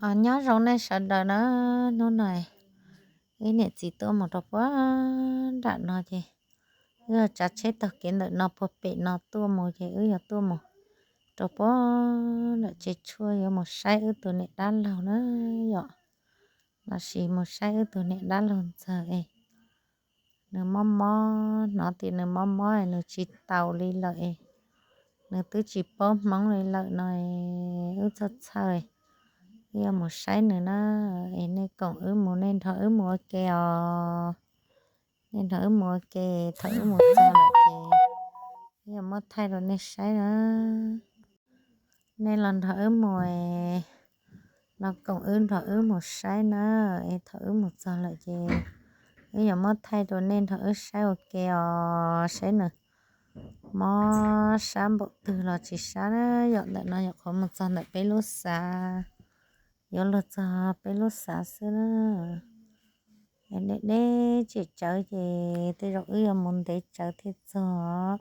Os, nyob zoo nej sawv daws na. Hnub no wb niam txiv tuaj mus rau puag nram no ces wb tsav tsheb taug kev ntawm no puag pem no tuaj mus ces wb yuav tuaj mus rau puag nram tsev tshuaj yuav mus saib wb tus niam dab laug na yom, los sis mus saib wb tus niam dab laug ntxawg es nws mob mob, hnov tias nws mob mob es nws tsis taus li lawm es nws twb tsis paub Hmoob li lawm no es wb txhawj txhawj, wb yuav mus saib nws na. Es nej koom wb mus, nej nrog wb mus ua ke os. Nej nrog wb mus ua ke, thaum wb mus txog lawm ces wb yuav muab thaij rau nej saib na. Nej los nrog wb mus, los koom wb nrog wb mus saib na. Es thaum wb mus txog lawm ces wb yuav muab thaij rau nej nrog wb saib ua ke os, saib nws mob sab npaum twg los tsis sab na. Yom, ntawm no yog qhov mus txog ntawm peb lub xav, yuav luag txog peb lub xav xwb na. Es deb deb tsem tsawv ces tej zaum wb yuav mus ntev tsawv thiaj txog.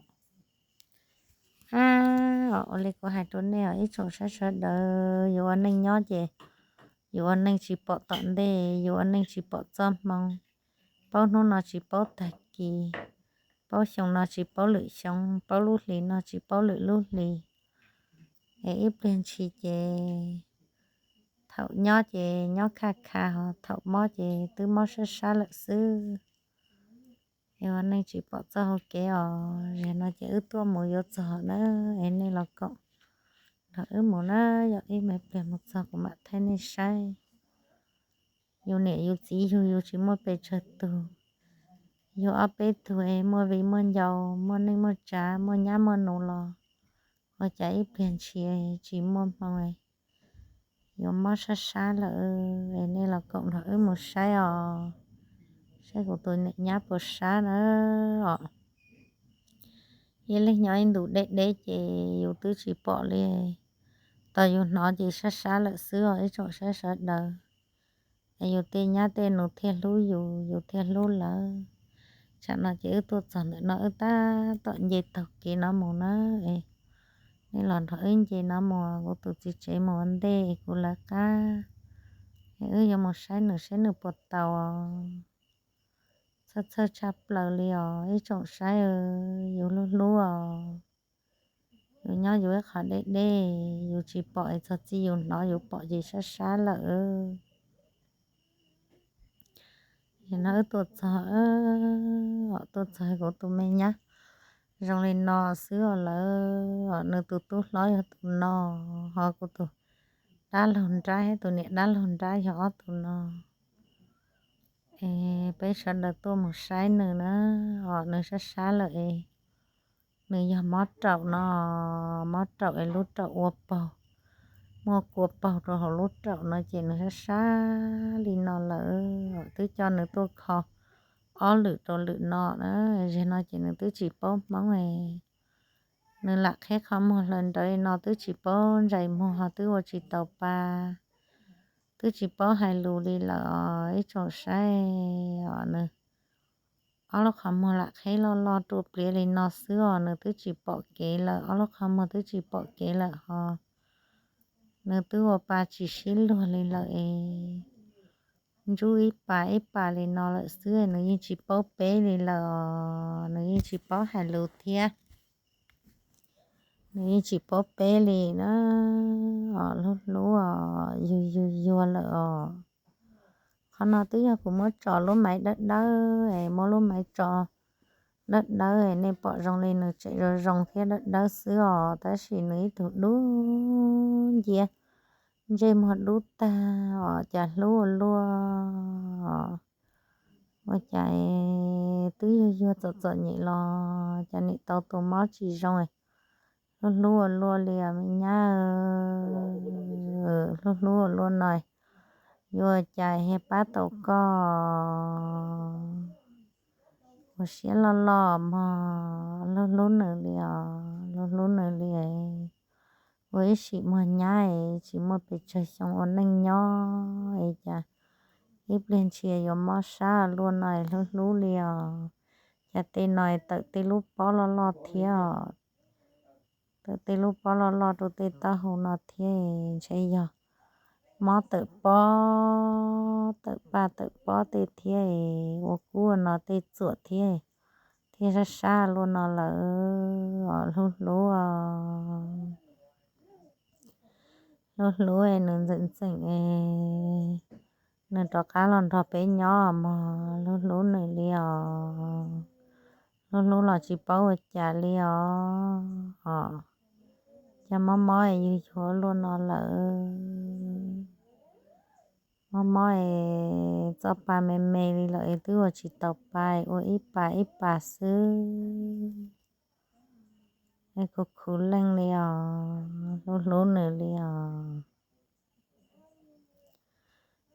Ab, ua li kuv hais rau nej os ib tsoom saib sawv daws, yus ua neej nyob ces yus ua neej tsis pom tom ntej, yus ua neej tsis pom txoj hmoo, paub hnub no tsis paub tag kis, paub xyoo no tsis paub lwm xyoo, paub lub hlis no tsis paub lwm lub hlis. Es ib pliag ntshis ces thaum nyob ces nyob khaj kha, ho thaum mob ces twb mob sab sab lawm xwb. Es ua neej tsis pom txoj hau kev os. Zaum no ces wb tuaj mus yuav txog na, es nej los koom nrog wb mus na. Yog ib me pliag mus txog kuv mam thaij nej saib. Yus niam yus txiv yug yus tsis muaj pes tsawg tug, yug ob peb tug es muaj viv muaj ncaus, muaj neej muaj tsav, muaj nyab muaj nus los ua cas ib pliag ntshis tsis muaj hmoo, yuav mob sab sab lawm. Es nej los koom nrog wb mus saib os, saib kuv tus niam nyab puas sab na os. Ib leeg nyob ib ntus deb deb ces yus twb tsis pom li, tos yus hnov ces sab sab lawm xwb os ib tsoom saib sawv daws. Es yus tej nyab tej nus thiaj hlub yus, yus thiaj hlub lawv. Tsam no ces wb tuaj txog ntawm no wb tab tom nce taug kev no mus na. Es nej los nrog wb nce no mus, kuv tus txiv tsev mus ua ntej es kuv lawv qab, es wb yuav mus saib nws saib nws puas tau. Txhawj txhawj tshaj plaws li os ib tsoom saib, yus hlub hlub os. Yus nyob yus ib qho deb deb, yus tsis pom es txog txij yus hnov yus pom ces sab sab lawm. Yog no wb tuaj txog, tuaj txog kuv tus me nyab zoo li no xwb os lawm. Nws tus tub hlob yog tus no, ho kuv tus dab laug nrab thiab tus niam dab laug nrab yog ob tus no. Es peb sawv daws tuaj mus saib nws na, os nws sab sab lawm es nws yog mob raum no, mob raum es lub raum ua paug, muaj kua paug rau hauv lub raum no ces nws sab sab li no lawm. Twb coj nws tuaj kho ob lwm rau lwm no na, zaum no ces nws twb tsis paub Hmoob es nws lam qheb qhov muag hlaws nrawv li no twb tsis paub ntsais muag ho twb ua tsis tau pa, twb tsis paub hais lus li lawm os ib tsoom saib os. Nws ob lub qhov muag lam qheb loj loj rua pliav li no xwb os, nws twb tsis pom kev lawm, ob lub qhov muag twb tsis pom kev lawm ho nws twb ua pa tsis sib luag li lawm es ntsub ib pas ib pas li no lawm xwb, nws yeej tsis paub peb li lawm os, nws yeej tsis paub hais lus thiab. Nws yeej tsis paub peb li na, os hlub hlub os, yug yug yuag lawm os. Qhov no twb yog kuv muab tso lub maiv dawb dawb es muab lub maiv tso dawb dawb es nej pom zoo li nws tseem zoo zoo thiab dawb dawb xwb os, tab sis nws ib tug dub nciab, ntsej muag dub tag os, cas hlub ua luaj. Ua cas twb yuag yuag txom txom nyem los cas nim tau tus mob tsis zoo, hlub hlub ua luaj li os me nyab, hlub hlub ua luaj no, yuav ua cas thiaj pab tau koj. Ua siab loj loj mog, hlub hlub nws li os, hlub hlub nws li. Ua ib sim muag nyab es tsis muaj pes tsawg xyoo ua neej nyob es cas ib pliag ntshis yuav mob sab luaj no es hlub hlub li os. Cas tej no tawm tej lub pob loj loj thiab os, tawm tej lub pob loj loj rau tej taub hau no thiab, ntshe yog mob tawm pob tawm paj tawm pob tej thiab, ua kub ua no tej txuam thiab, thiaj sab sab luaj no lawm os. Hlub hlub, hlub hlub es nws ntxeem ntxeem es nws rov qab los nrog peb nyob mog. Hlub hlub nws li os, hlub hlub los tsis paub ua cas li os. Os, cas mob mob es yuag yuag luaj no lawm. Mob mob es txoj pa me me li lawm es twb ua tsis tau pa, ua ib pas ib pas xwb. Es kuv khuv leej li os, hlub hlub nws li os.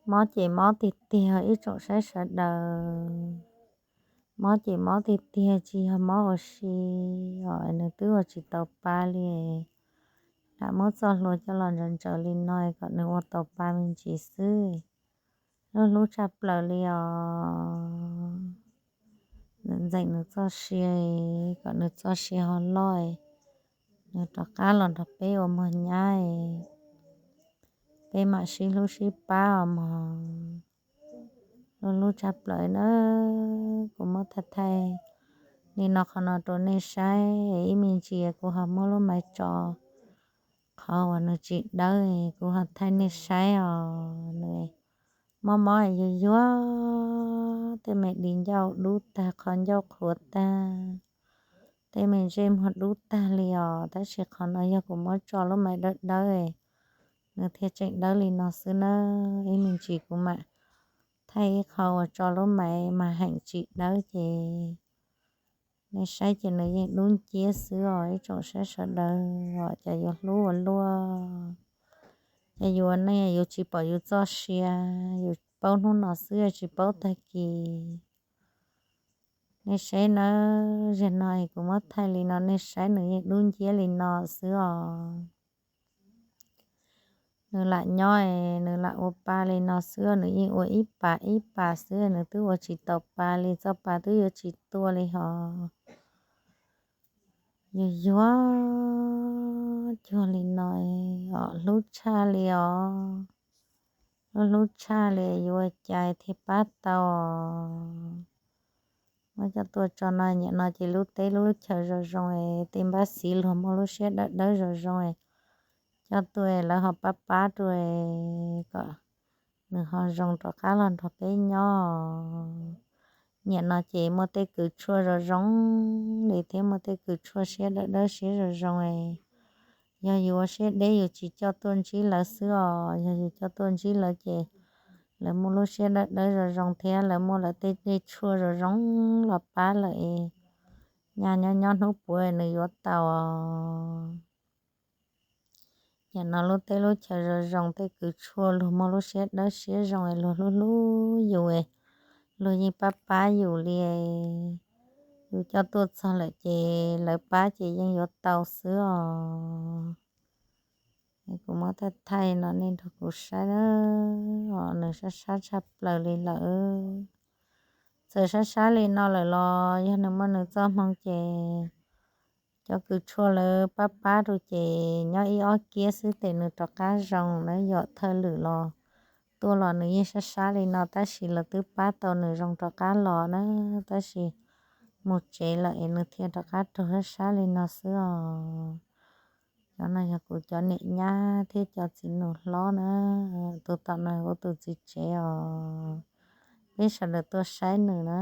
Mob ces mob tiag tiag ib tsoom saib sawv daws. Mob ces mob tiag tiag tsis yog mob ua si os, nws twb ua tsis tau pa li. Lam muab txoj hlua coj los ntsaws ntsaws li no kom nws ua tau pa me ntsis xwb. Hlub hlub tshaj plaws li os. Nws ntxeem nws txoj sia kom nws txoj sia ho loj, nws rov qab los nrog peb ua mog nyab, peb mam sib hlub sib pab os mog. Hlub hlub tshaj plaws na. Kuv muab thaij thaij li no qhov no rau nej saib, ib me ntsis kuv ho muab lub maiv tso qhov uas nws tsis dawb, kuv ho thaij nej saib os. Nws mob mob yuag yuag, tej me di ncauj dub tag, qhov ncauj qhuav tag, tej me ntsej muag dub tag li os. Tab sis qhov no yog kuv muab tso lub maiv dawb dawb, nws thiaj tseem dawb li no xwb na. Ib me ntsis kuv mam thaij ib qho uas tso lub maiv mas heem tsis dawb ces nej saib ces nws yeej dub nciab xwb os ib tsoom saib sawv daws os. Ces yuav hlub ua luaj, ces yuav nej yuav tsis pom yus txoj sia, yus paub hnub no xwb tsis paub tag kis. Nej saib nawb, zaum no kuv muab thaij li no nej saib nws yeej dub nciab li no xwb os. Nws lam nyob, nws lam ua pa li no xwb, nws yeej ua ib pas ib pas xwb, nws twb ua tsis tau pa li, txoj pa twb yuav tsis tuaj li hos. Yuag yuag cuag li no os, hlub tshaj li os. Hlub hlub tshaj li, yuav ua cas thiaj pab tau. Muab coj tuaj tso no, nyiam no ces lub teb lub chaw zoo zoo, tej npab xiv luag muaj lub siab dawb dawb zoo zoo, coj tuaj lawv ho pab pab rau kom nws ho zoo rov qab los nrog peb nyob. Nyiam no ces muaj tej kws tshuaj zoo zoo li thiab muaj tej kws tshuaj siab dawb dawb siab zoo zoo. Yog yus ua siab deb yus tsis coj tuaj ntsib lawv xwb os, yog yus coj tuaj ntsib lawv ces lawv muaj lub siab dawb dawb zoo zoo thiab lawv muaj lawv tej dej tshuaj zoo zoo los pab lawm es nyaj nyob nyob hnub puav nws yuav tau os. Yam no lub teb lub chaw zoo zoo, tej kws tshuaj luag muaj lub siab dawb siab zoo es luag hlub hlub yus, luag yeej pab pab yus li. Yus coj tuaj txog lawm ces lawv pab ces yeej yuav tau xwb os. Kuv muab thaij thaij no nej nrog kuv saib os, nws sab sab tshaj plaws li lawm. Txawm sab sab li no lawm los yog nws muaj nws txoj hmoo ces cov kws tshuaj lawv pab pab rau ces nyob ib ob kiab xwb ces nws rov qab zoo na. Yog thawj lwm los tuaj los nws yeej sab sab li no tab sis lawv twb pab tau nws zoo rov qab los na. Tab sis mus tsev lawm es nws thiaj rov qab raug sab sab li no xwb os. Cov no yog kuv cov niam nyab thiab cov txiv nus hlob na, tus tom no kuv tus txiv tsev os. Peb sawv daws tuaj saib nws na,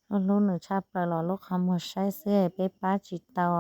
hlub hlub nws tshaj plaws los lub qhov muag saib xwb peb pab tsis tau.